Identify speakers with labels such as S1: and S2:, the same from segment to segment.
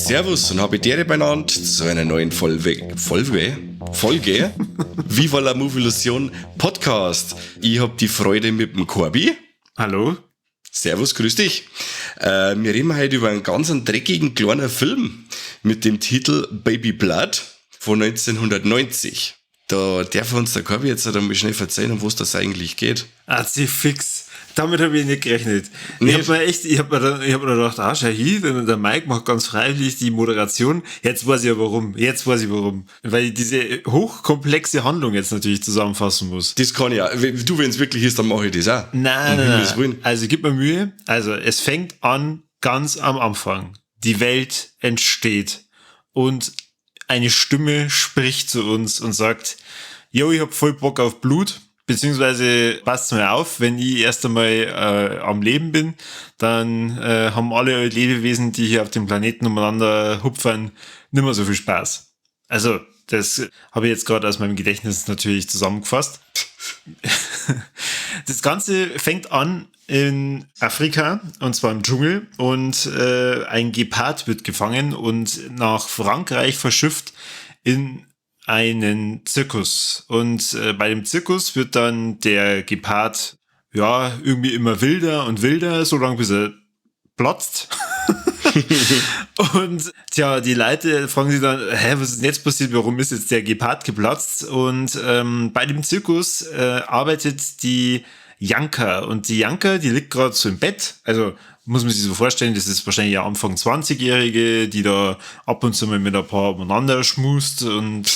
S1: Servus und habe die Ehre benannt zu einer neuen Folge Viva la Movilusion Podcast. Ich hab die Freude mit dem Corby.
S2: Hallo.
S1: Servus, grüß dich. Wir reden heute über einen ganz dreckigen kleinen Film mit dem Titel Baby Blood von 1990. Da darf uns der Corby jetzt einmal schnell verzeihen, um was das eigentlich geht.
S2: Ah, sie fix. Damit habe ich nicht gerechnet. Ich habe mir echt, ich habe mir dann, ich hab mir gedacht, ah, schau hier, der Mike macht ganz freiwillig die Moderation. Jetzt weiß ich ja warum. Jetzt weiß ich warum. Weil ich diese hochkomplexe Handlung jetzt natürlich zusammenfassen muss.
S1: Das kann ich auch. Du, wenn es wirklich ist, dann mache ich das auch.
S2: Nein, nein, nein. Also gib mir Mühe. Also es fängt an ganz am Anfang. Die Welt entsteht und eine Stimme spricht zu uns und sagt, yo, ich hab voll Bock auf Blut. Beziehungsweise passt mir auf, wenn ich erst einmal am Leben bin, dann haben alle Lebewesen, die hier auf dem Planeten umeinander hupfern, nimmer so viel Spaß. Also, das habe ich jetzt gerade aus meinem Gedächtnis natürlich zusammengefasst. Das Ganze fängt an in Afrika, und zwar im Dschungel, und ein Gepard wird gefangen und nach Frankreich verschifft in einen Zirkus. Und bei dem Zirkus wird dann der Gepard ja irgendwie immer wilder und wilder, solange bis er platzt. Und tja, die Leute fragen sich dann, hä, was ist denn jetzt passiert? Warum ist jetzt der Gepard geplatzt? Und bei dem Zirkus arbeitet die Janka. Und die Janka, die liegt gerade so im Bett. Also muss man sich so vorstellen, das ist wahrscheinlich ja Anfang 20-Jährige, die da ab und zu mal mit ein paar umeinander schmust und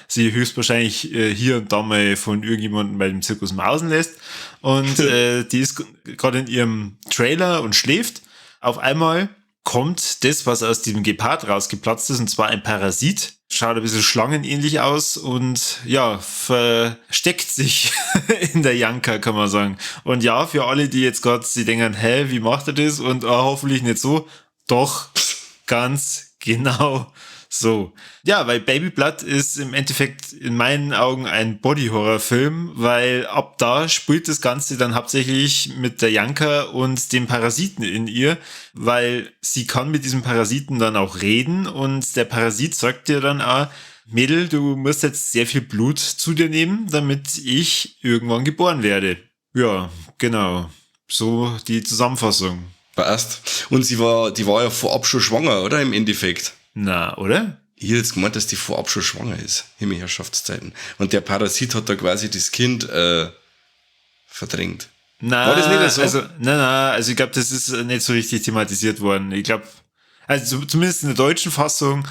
S2: sie höchstwahrscheinlich hier und da mal von irgendjemandem bei dem Zirkus mausen lässt. Und die ist gerade in ihrem Trailer und schläft. Auf einmal kommt das, was aus diesem Gepard rausgeplatzt ist, und zwar ein Parasit. Schaut ein bisschen schlangenähnlich aus und ja, versteckt sich in der Janka, kann man sagen. Und ja, für alle, die jetzt gerade sich denken, hä, wie macht er das? Und hoffentlich nicht so. Doch, ganz genau so. Ja, weil Baby Blood ist im Endeffekt in meinen Augen ein Body-Horror-Film, weil ab da spielt das Ganze dann hauptsächlich mit der Janka und dem Parasiten in ihr, weil sie kann mit diesem Parasiten dann auch reden und der Parasit sagt ihr dann auch, Mädel, du musst jetzt sehr viel Blut zu dir nehmen, damit ich irgendwann geboren werde. Ja, genau. So die Zusammenfassung.
S1: Passt. Und die war ja vorab schon schwanger, oder? Im Endeffekt.
S2: Na, oder?
S1: Ich hätte jetzt gemeint, dass die vorab schon schwanger ist, Himmelherrschaftszeiten. Und der Parasit hat da quasi das Kind verdrängt.
S2: Na, war das nicht so? Also, nein, also ich glaube, das ist nicht so richtig thematisiert worden. Ich glaube, also zumindest in der deutschen Fassung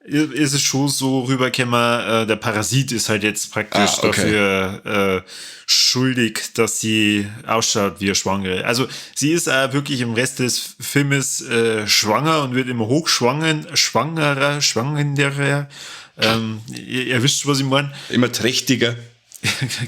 S2: ist es schon so rübergekommen, der Parasit ist halt jetzt praktisch dafür schuldig, dass sie ausschaut wie eine Schwangere. Also sie ist auch wirklich im Rest des Filmes schwanger und wird immer hochschwanger, schwangerer, schwangerer. Ihr wisst, was ich meine.
S1: Immer trächtiger.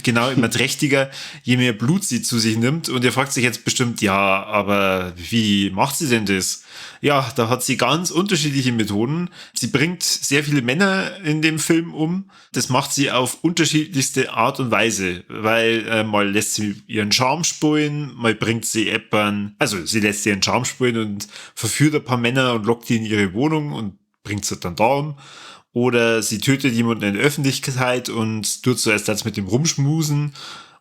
S2: Genau, immer trächtiger, je mehr Blut sie zu sich nimmt. Und ihr fragt sich jetzt bestimmt, ja, aber wie macht sie denn das? Ja, da hat sie ganz unterschiedliche Methoden. Sie bringt sehr viele Männer in dem Film um. Das macht sie auf unterschiedlichste Art und Weise, weil mal lässt sie ihren Charme spulen, mal bringt sie Eppern, also sie lässt ihren Charme spulen und verführt ein paar Männer und lockt die in ihre Wohnung und bringt sie dann da um. Oder sie tötet jemanden in der Öffentlichkeit und tut zuerst das mit dem Rumschmusen.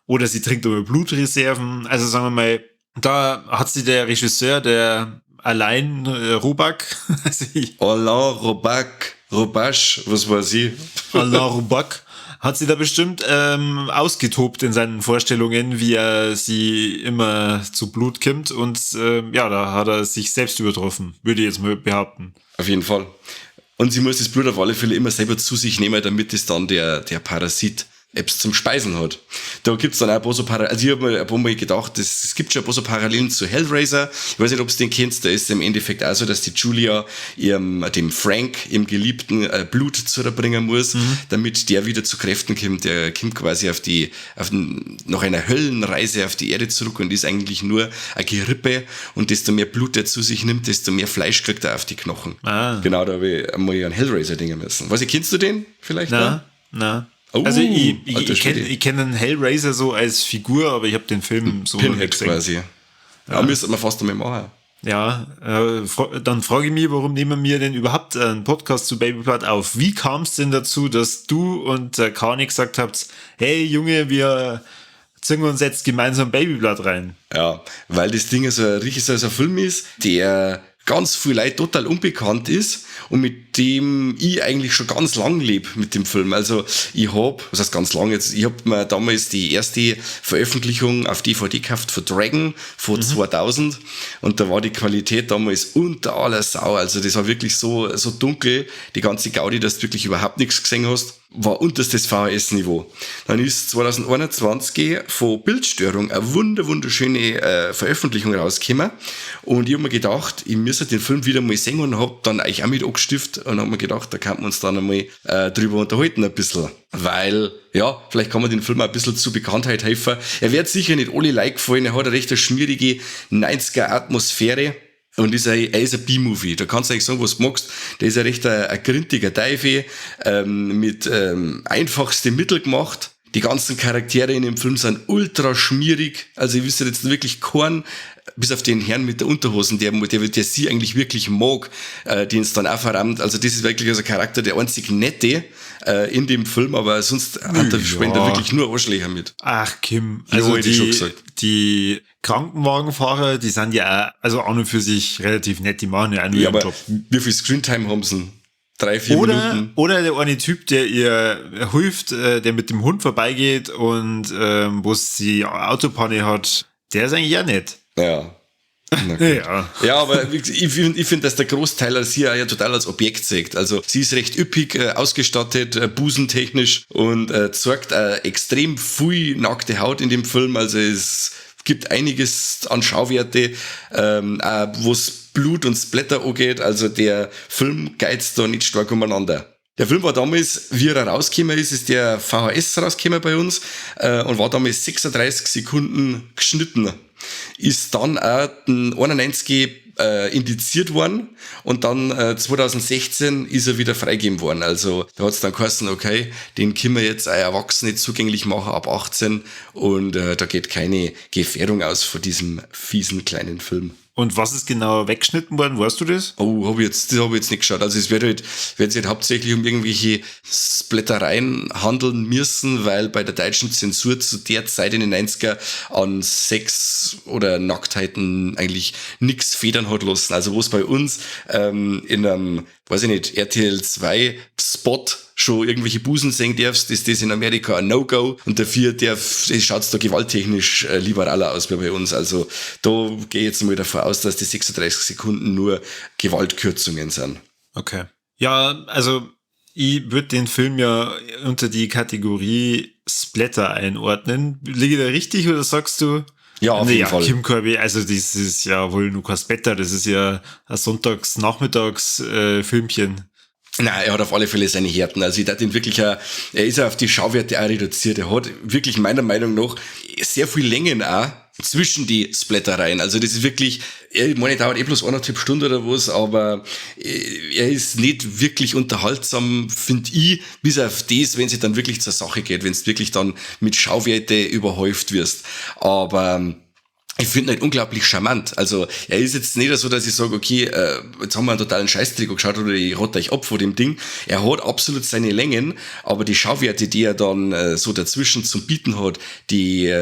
S2: Oder sie trinkt immer Blutreserven. Also sagen wir mal, da hat sie der Regisseur, der Alain Robak.
S1: Alain Robak, Robasch, was weiß ich.
S2: Alain Robak hat sie da bestimmt ausgetobt in seinen Vorstellungen, wie er sie immer zu Blut kommt. Und ja, da hat er sich selbst übertroffen, würde ich jetzt mal behaupten.
S1: Auf jeden Fall. Und sie muss das Blut auf alle Fälle immer selber zu sich nehmen, damit es dann der Parasit etwas zum Speisen hat. Da gibt's dann auch ein paar so Parallelen. Also ich habe mir ein paar Mal gedacht, es gibt schon ein paar so Parallelen zu Hellraiser. Ich weiß nicht, ob du den kennst. Da ist es im Endeffekt auch so, dass die Julia dem Frank, ihrem Geliebten, Blut zurückbringen muss, damit der wieder zu Kräften kommt. Der kommt quasi nach einer Höllenreise auf die Erde zurück und ist eigentlich nur ein Gerippe. Und desto mehr Blut er zu sich nimmt, desto mehr Fleisch kriegt er auf die Knochen. Ah. Genau, da habe ich einmal einen Hellraiser dingen müssen. Weiß ich, kennst du den vielleicht?
S2: Na, na. Oh, also ich kenne kenn den Hellraiser so als Figur, aber ich habe den Film so
S1: Pinhead quasi. Ja, müsste man fast einmal machen.
S2: Ja, dann frage ich mich, warum nehmen wir denn überhaupt einen Podcast zu Baby Blood auf? Wie kam es denn dazu, dass du und der Kani gesagt habt, hey Junge, wir ziehen uns jetzt gemeinsam Baby Blood rein?
S1: Ja, weil das Ding so ein richtig so ein Film ist, der ganz viel Leute total unbekannt ist und mit dem ich eigentlich schon ganz lang lebe mit dem Film. Also ich hab, was heißt ganz lang jetzt, ich hab mir damals die erste Veröffentlichung auf DVD gekauft von Dragon von 2000 und da war die Qualität damals unter aller Sau. Also das war wirklich so, so dunkel, die ganze Gaudi, dass du wirklich überhaupt nichts gesehen hast, war unterstes VHS-Niveau. Dann ist 2021 von Bildstörung eine wunderschöne Veröffentlichung rausgekommen und ich hab mir gedacht, ich müsste den Film wieder mal sehen und hab dann eigentlich auch mit angestiftet und hab mir gedacht, da kann man uns dann einmal drüber unterhalten ein bisschen. Weil, ja, vielleicht kann man den Film auch ein bisschen zu Bekanntheit helfen. Er wird sicher nicht alle Leute gefallen, er hat eine recht schmierige 90er-Atmosphäre. Und er ist ein B-Movie. Da kannst du eigentlich sagen, was du magst. Der ist ein recht ein grintiger Teufel, mit einfachste Mittel gemacht. Die ganzen Charaktere in dem Film sind ultra schmierig. Also ich wüsste jetzt wirklich keinen, bis auf den Herrn mit der Unterhosen, der sie eigentlich wirklich mag, den es dann auch verrammt. Also das ist wirklich also Charakter, der einzig nette in dem Film, aber sonst hat der spielt da wirklich nur Arschlöcher mit.
S2: Ach Kim, also jo, schon gesagt. Die Krankenwagenfahrer, die sind ja auch, also an und für sich relativ nett, die machen ja auch nur ihren Job.
S1: Wie viel Screentime haben sie denn? 3, 4 Minuten.
S2: Oder der eine Typ, der ihr hilft, der mit dem Hund vorbeigeht und wo es die Autopanne hat, der ist eigentlich ja nett.
S1: Ja. Ja. Ja, aber ich finde, dass der Großteil sie ja total als Objekt sieht. Also sie ist recht üppig ausgestattet, busentechnisch und zeigt extrem viel nackte Haut in dem Film. Also es gibt einiges an Schauwerte, wo es Blut und Splatter angeht. Also der Film geizt da nicht stark umeinander. Der Film war damals, wie er rausgekommen ist, ist der VHS rausgekommen bei uns und war damals 36 Sekunden geschnitten. Ist dann auch 91 indiziert worden und dann 2016 ist er wieder freigegeben worden. Also da hat's dann geheißen, okay, den können wir jetzt auch Erwachsene zugänglich machen ab 18 und da geht keine Gefährdung aus von diesem fiesen kleinen Film.
S2: Und was ist genau weggeschnitten worden, weißt du das?
S1: Oh, das hab ich jetzt nicht geschaut. Also es wird sich halt hauptsächlich um irgendwelche Splattereien handeln müssen, weil bei der deutschen Zensur zu der Zeit in den 90er an Sex oder Nacktheiten eigentlich nix federn hat lassen. Also wo es bei uns in einem, weiß ich nicht, RTL 2 Spot schon irgendwelche Busen sehen darfst, ist das in Amerika ein No-Go und dafür schaut's da gewalttechnisch liberaler aus wie bei uns. Also da gehe ich jetzt mal davon aus, dass die 36 Sekunden nur Gewaltkürzungen sind.
S2: Okay. Ja, also ich würde den Film ja unter die Kategorie Splatter einordnen. Liege ich da richtig oder sagst du?
S1: Ja, auf jeden Fall.
S2: Kim Kirby, also das ist ja wohl nur kein Splatter, das ist ja ein Sonntags-Nachmittags-Filmchen.
S1: Nein, er hat auf alle Fälle seine Härten. Also ich dachte ihn wirklich, er ist ja auf die Schauwerte auch reduziert. Er hat wirklich meiner Meinung nach sehr viel Längen auch zwischen die Splattereien. Also das ist wirklich, ich meine, dauert eh bloß 1,5 Stunden oder was, aber er ist nicht wirklich unterhaltsam, finde ich, bis auf das, wenn es dann wirklich zur Sache geht, wenn es wirklich dann mit Schauwerte überhäuft wirst. Aber ich finde ihn halt unglaublich charmant. Also er ist jetzt nicht so, dass ich sage, okay, jetzt haben wir einen totalen Scheißtrick geschaut oder ich rotte euch ab vor dem Ding. Er hat absolut seine Längen, aber die Schauwerte, die er dann so dazwischen zum Bieten hat, die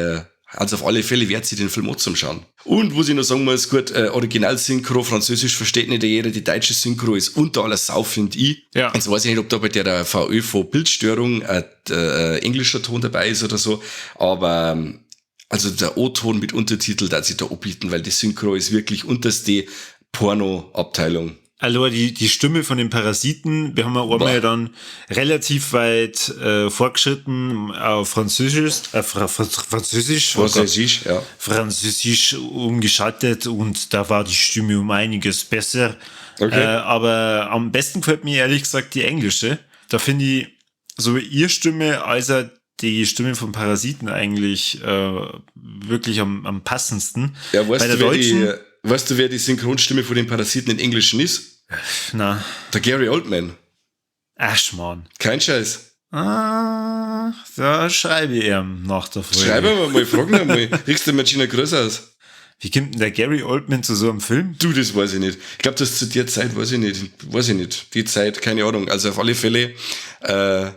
S1: also auf alle Fälle wert sich den Film auch zum Schauen. Und was ich noch sagen muss, gut, Originalsynchro, Französisch versteht nicht jeder, die deutsche Synchro ist unter aller Sau, finde ich.
S2: Ja.
S1: Jetzt weiß ich nicht, ob da bei der VÖ von Bildstörung englischer Ton dabei ist oder so, aber also der O-Ton mit Untertitel darf sich da anbieten, weil die Synchro ist wirklich unterste Porno-Abteilung.
S2: Also die Stimme von den Parasiten, wir haben ja einmal dann relativ weit fortgeschritten auf Französisch,
S1: Französisch, ja.
S2: Französisch umgeschaltet und da war die Stimme um einiges besser.
S1: Okay.
S2: Aber am besten gefällt mir ehrlich gesagt die englische. Da finde ich sowohl ihre Stimme als auch die Stimme von Parasiten eigentlich wirklich am passendsten.
S1: Ja, weißt du, weißt du, wer die Synchronstimme von den Parasiten in Englischen ist?
S2: Na.
S1: Der Gary Oldman.
S2: Ach, Schmarrn.
S1: Kein Scheiß.
S2: Ah, da schreibe ich ihm nach der Folge.
S1: Schreiben wir mal, fragen wir mal. Riechst du mal schöner Grüße aus?
S2: Wie kommt denn der Gary Oldman zu so einem Film?
S1: Du, das weiß ich nicht. Ich glaube, das zu der Zeit, weiß ich nicht. Weiß ich nicht. Die Zeit, keine Ahnung. Also auf alle Fälle habe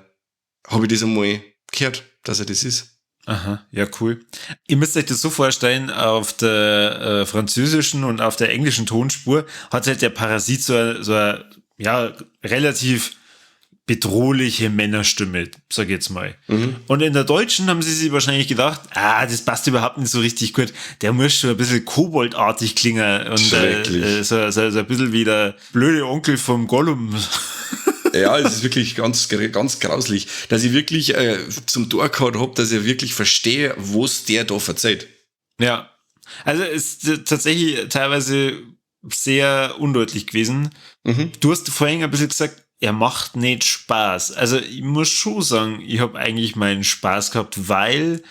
S1: ich das einmal gehört, dass er das ist.
S2: Aha, ja, cool. Ihr müsst euch das so vorstellen, auf der französischen und auf der englischen Tonspur hat halt der Parasit so eine, ja, relativ bedrohliche Männerstimme, sag ich jetzt mal. Mhm. Und in der deutschen haben sie sich wahrscheinlich gedacht, das passt überhaupt nicht so richtig gut. Der muss schon ein bisschen koboldartig klingen und so ein bisschen wie der blöde Onkel vom Gollum.
S1: Ja, es ist wirklich ganz, ganz grauslich, dass ich wirklich zum Tor gehabt hab, dass ich wirklich verstehe, was der da verzeiht.
S2: Ja, also es ist tatsächlich teilweise sehr undeutlich gewesen. Mhm. Du hast vorhin ein bisschen gesagt, er macht nicht Spaß. Also ich muss schon sagen, ich habe eigentlich meinen Spaß gehabt, weil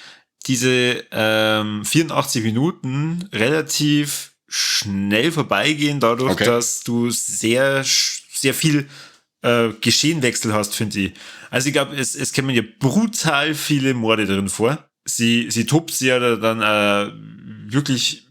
S2: diese 84 Minuten relativ schnell vorbeigehen, dadurch, dass du sehr, sehr viel Geschehenwechsel hast, finde ich. Also ich glaube, es kommen ja brutal viele Morde drin vor. Sie tobt sie ja dann wirklich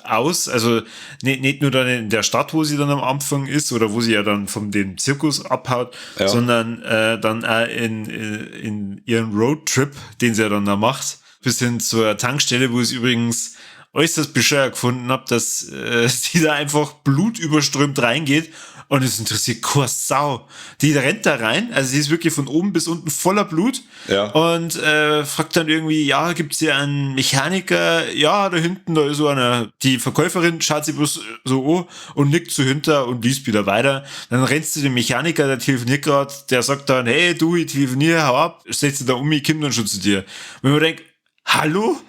S2: aus, also nicht nur dann in der Stadt, wo sie dann am Anfang ist oder wo sie ja dann von dem Zirkus abhaut, ja, sondern dann auch in ihren Roadtrip, den sie ja dann da macht, bis hin zur Tankstelle, wo es übrigens äußerst bescheuert gefunden habe, dass sie da einfach blutüberströmt reingeht und es interessiert keine Sau. Die rennt da rein, also sie ist wirklich von oben bis unten voller Blut,
S1: ja,
S2: und fragt dann irgendwie, ja, gibt's hier einen Mechaniker? Ja, da hinten, da ist so einer. Die Verkäuferin schaut sich bloß so an und nickt so hinter und liest wieder weiter. Dann rennst du den Mechaniker, der telefoniert gerade, der sagt dann, hey, du, ich telefoniere, hau ab, setz dich da um, ich komm dann schon zu dir. Und man denkt, hallo?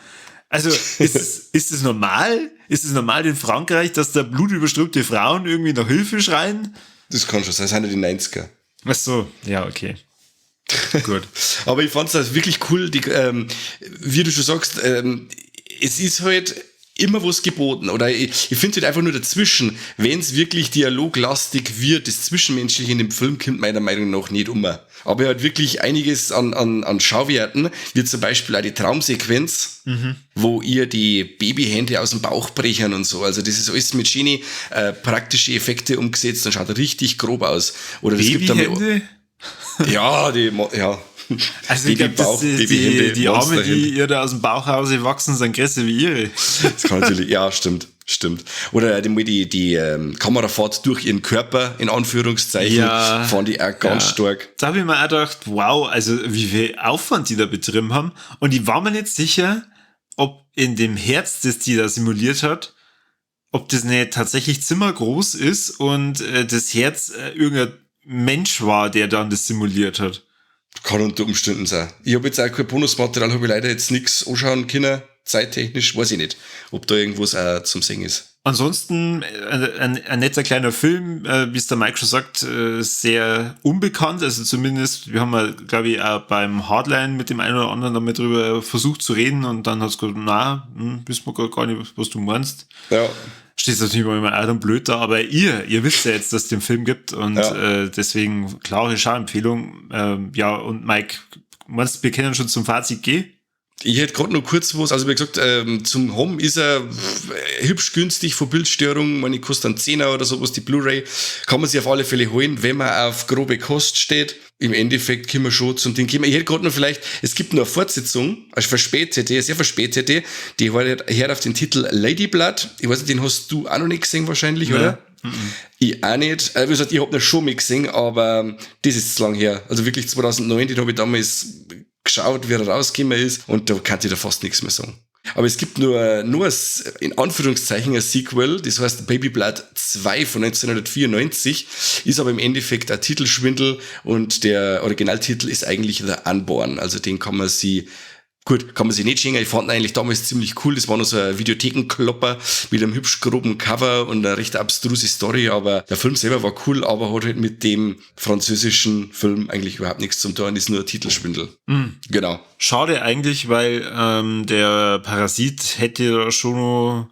S2: Also, ist es normal? Ist es normal in Frankreich, dass da blutüberströmte Frauen irgendwie nach Hilfe schreien?
S1: Das kann schon sein, das sind ja die 90er.
S2: Ach so, ja, okay.
S1: Gut. Aber ich fand's das wirklich cool, die, wie du schon sagst, es ist halt immer was geboten. Oder ich finde halt einfach nur dazwischen, wenn's wirklich dialoglastig wird, das Zwischenmenschliche in dem Film kommt meiner Meinung nach nicht um. Aber er hat wirklich einiges an Schauwerten, wie zum Beispiel auch die Traumsequenz, wo ihr die Babyhände aus dem Bauch brechen und so. Also das ist alles mit schönen praktische Effekte umgesetzt und schaut richtig grob aus. Oder das gibt dann, ja, die, ja.
S2: Also ich glaube, die Arme, die ihr da aus dem Bauch wachsen, sind größer wie ihre.
S1: Das kann natürlich, ja, stimmt. Oder die Kamerafahrt durch ihren Körper, in Anführungszeichen, ja, fand ich auch ganz stark.
S2: Da habe ich mir auch gedacht, wow, also wie viel Aufwand die da betrieben haben. Und ich war mir nicht sicher, ob in dem Herz, das die da simuliert hat, ob das nicht tatsächlich zimmergroß ist und das Herz irgendein Mensch war, der dann das simuliert hat.
S1: Kann unter Umständen sein. Ich habe jetzt auch kein Bonusmaterial, habe ich leider jetzt nichts anschauen können. Zeittechnisch weiß ich nicht, ob da irgendwas auch zum Singen ist.
S2: Ansonsten ein netter kleiner Film, wie es der Mike schon sagt, sehr unbekannt. Also zumindest, wir haben ja, glaube ich, auch beim Hardline mit dem einen oder anderen damit drüber versucht zu reden und dann hat es gesagt, na, wissen wir gar nicht, was du meinst.
S1: Ja.
S2: Steht natürlich immer auch dann blöd da, aber ihr wisst ja jetzt, dass es den Film gibt und ja, deswegen klare Schauempfehlung. Ja, und Mike, meinst du, wir können schon zum Fazit gehen?
S1: Ich hätte gerade noch kurz was, also wie gesagt, zum Home ist er hübsch günstig von Bildstörung, meine, kostet einen 10er oder sowas, die Blu-ray, kann man sich auf alle Fälle holen, wenn man auf grobe Kost steht. Im Endeffekt können wir schon zum Ding kommen. Ich hätte gerade noch vielleicht, es gibt noch eine Fortsetzung, eine verspätete, sehr verspätete, die hört auf den Titel Lady Blood. Ich weiß nicht, den hast du auch noch nicht gesehen wahrscheinlich, oder? Mhm. Ich auch nicht. Wie gesagt, ich hab noch schon mal gesehen, aber das ist zu lang her. Also wirklich 2009, den habe ich damals geschaut, wie er rausgekommen ist, und da kann ich da fast nichts mehr sagen. Aber es gibt nur in Anführungszeichen ein Sequel, das heißt Baby Blood 2 von 1994, ist aber im Endeffekt ein Titelschwindel und der Originaltitel ist eigentlich The Unborn, also den kann man sich, gut, kann man sich nicht schenken. Ich fand ihn eigentlich damals ziemlich cool. Das war noch so ein Videothekenklopper mit einem hübsch groben Cover und eine recht abstruse Story, aber der Film selber war cool, aber hat halt mit dem französischen Film eigentlich überhaupt nichts zu tun, ist nur ein Titelschwindel.
S2: Mhm. Genau. Schade eigentlich, weil der Parasit hätte da schon noch,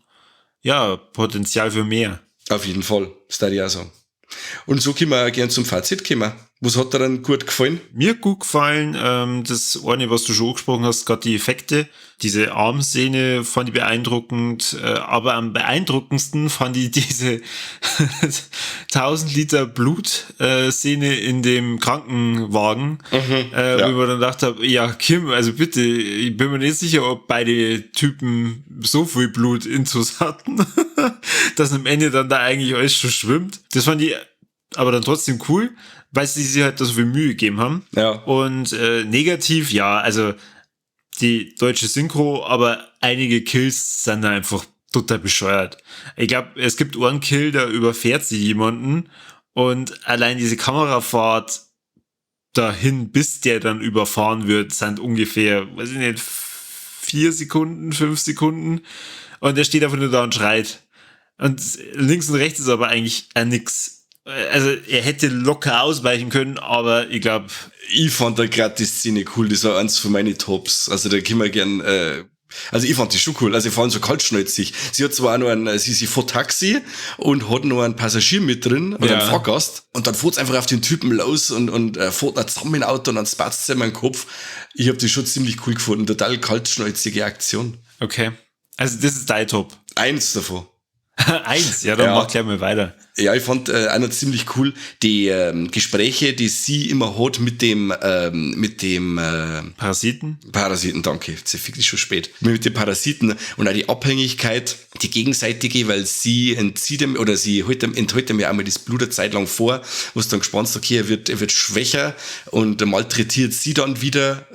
S2: ja, Potenzial für mehr.
S1: Auf jeden Fall, das würde ich auch sagen. Und so können wir auch gern zum Fazit kommen. Was hat dir dann gut gefallen?
S2: Mir gut gefallen, das eine, was du schon angesprochen hast, gerade die Effekte. Diese Armszene fand ich beeindruckend, aber am beeindruckendsten fand ich diese 1000 Liter Blut-Szene in dem Krankenwagen, wo ich mir dann gedacht habe, ja, Kim, also bitte, ich bin mir nicht sicher, ob beide Typen so viel Blut intus hatten, dass am Ende dann da eigentlich alles schon schwimmt. Das fand ich aber dann trotzdem cool, weil sie sich halt da so viel Mühe gegeben haben.
S1: Ja.
S2: Und negativ, ja, also die deutsche Synchro, aber einige Kills sind da einfach total bescheuert. Ich glaub, es gibt einen Kill, da überfährt sie jemanden und allein diese Kamerafahrt dahin, bis der dann überfahren wird, sind ungefähr, weiß ich nicht, 4 Sekunden, 5 Sekunden und der steht einfach nur da und schreit. Und links und rechts ist aber eigentlich auch nix. Also er hätte locker ausweichen können, aber ich glaub...
S1: Ich fand da grad die Szene cool, das war eins von meinen Tops. Also da können wir gern... also ich fand die schon cool, also vor allem so kaltschnäuzig. Sie hat zwar auch noch einen, sie fährt Taxi und hat noch einen Passagier mit drin oder einen Fahrgast und dann fährt's einfach auf den Typen los und fährt noch zusammen im Auto und dann spatzt sie ihm in den Kopf. Ich hab die schon ziemlich cool gefunden, total kaltschnäuzige Aktion.
S2: Okay, also das ist dein Top.
S1: Eins davon.
S2: Eins, ja, dann mach gleich mal weiter.
S1: Ja, ich fand auch noch ziemlich cool die Gespräche, die sie immer hat mit dem
S2: Parasiten?
S1: Parasiten, danke. Jetzt ist wirklich schon spät. Mit dem Parasiten und auch die Abhängigkeit, die gegenseitige, weil sie entzieht ihm, oder sie holt ihm, enthält ihm ja einmal das Blut eine Zeit lang vor, wo es dann gespannt ist, okay, er wird schwächer und malträtiert sie dann wieder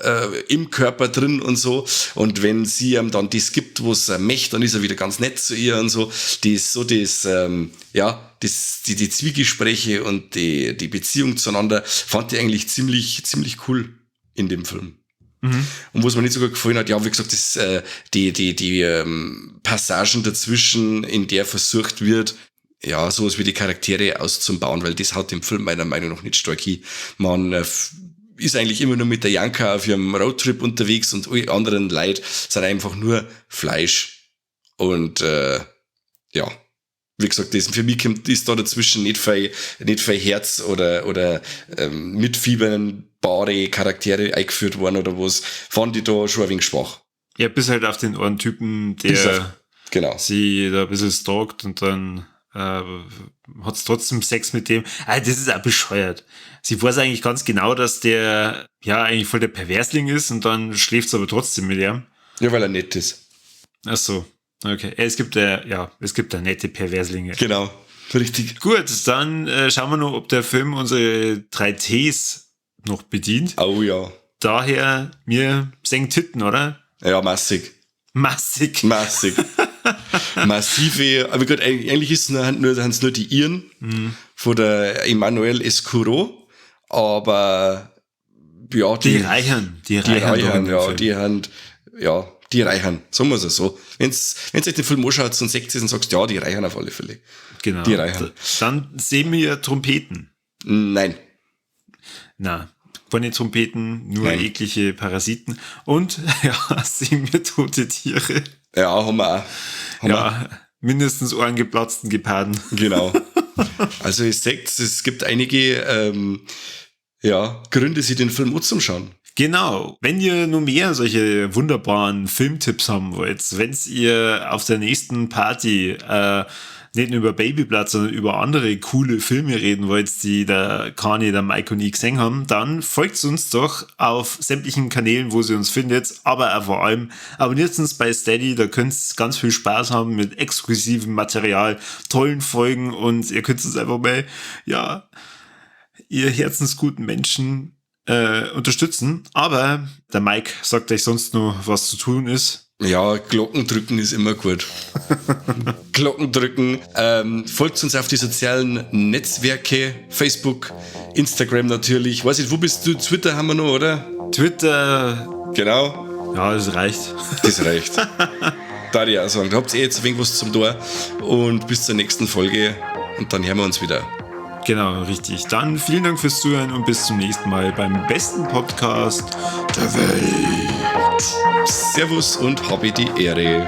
S1: im Körper drin und so. Und wenn sie ihm dann das gibt, was er möchte, dann ist er wieder ganz nett zu ihr und so. Die ist so das, ja, das, die, die Zwiegespräche und die Beziehung zueinander fand ich eigentlich ziemlich, ziemlich cool in dem Film. Und was mir nicht sogar gefallen hat, ja, wie gesagt, das die Passagen dazwischen, in der versucht wird, ja, sowas wie die Charaktere auszubauen, weil das haut dem Film meiner Meinung nach nicht stark hin. Man ist eigentlich immer nur mit der Janka auf ihrem Roadtrip unterwegs und alle anderen Leute sind einfach nur Fleisch. Und ja, wie gesagt, das für mich kommt, ist da dazwischen nicht viel, nicht viel Herz oder mitfiebernbare Charaktere eingeführt worden oder was, fand ich da schon ein wenig schwach.
S2: Ja, bis halt auf den einen Typen, der
S1: Bis auf, genau.
S2: sie da ein bisschen stalkt und dann hat's trotzdem Sex mit dem. Ah, das ist auch bescheuert. Sie weiß eigentlich ganz genau, dass der ja eigentlich voll der Perversling ist und dann schläft's aber trotzdem mit ihm.
S1: Ja, weil er nett ist.
S2: Ach so. Okay, es gibt ja, es gibt da nette Perverslinge.
S1: Genau, richtig.
S2: Gut, dann schauen wir noch, ob der Film unsere 3 Ts noch bedient.
S1: Oh ja.
S2: Daher, wir singen Titten, oder?
S1: Ja, massig.
S2: Massig.
S1: Massig. Massive, aber gut, eigentlich ist es nur, nur, sind's nur die Iren von der Emmanuelle Escourrou, aber ja, die,
S2: Die reichern, die
S1: die
S2: reichern doch
S1: reichern,
S2: in dem
S1: ja,
S2: Film.
S1: die haben, ja, die reichern, sagen wir's so. Wenn's euch den Film anschaut und seht und sagst, ja, die reichern auf alle Fälle.
S2: Genau.
S1: Die reichern.
S2: Dann sehen wir Trompeten.
S1: Nein.
S2: Na, keine Trompeten, nur
S1: Nein.
S2: eklige Parasiten. Und, ja, sehen wir tote Tiere.
S1: Ja, haben wir auch. Haben
S2: Ja, mindestens einen geplatzten Geparden.
S1: wir. Genau. Also ihr seht, es gibt einige ja, Gründe, sich den Film anzuschauen.
S2: Genau. Wenn ihr nur mehr solche wunderbaren Filmtipps haben wollt, wenn's ihr auf der nächsten Party nicht nur über Babyblood, sondern über andere coole Filme reden wollt, die der Kani, der Mike und ich gesehen haben, dann folgt uns doch auf sämtlichen Kanälen, wo sie uns findet, aber auch vor allem abonniert uns bei Steady, da könnt ihr ganz viel Spaß haben mit exklusivem Material, tollen Folgen und ihr könnt uns einfach mal, ja, ihr herzensguten Menschen unterstützen. Aber der Mike sagt euch sonst nur, was zu tun ist.
S1: Ja, Glocken drücken ist immer gut. Glocken drücken. Folgt uns auf die sozialen Netzwerke, Facebook, Instagram natürlich. Weiß nicht, wo bist du? Twitter haben wir noch, oder?
S2: Twitter.
S1: Genau.
S2: Ja, das reicht.
S1: Das reicht. Da ich auch sagen, da habt ihr jetzt ein wenig was zum Tor. Und bis zur nächsten Folge. Und dann hören wir uns wieder.
S2: Genau, richtig. Dann vielen Dank fürs Zuhören und bis zum nächsten Mal beim besten Podcast der Welt.
S1: Servus und habe die Ehre.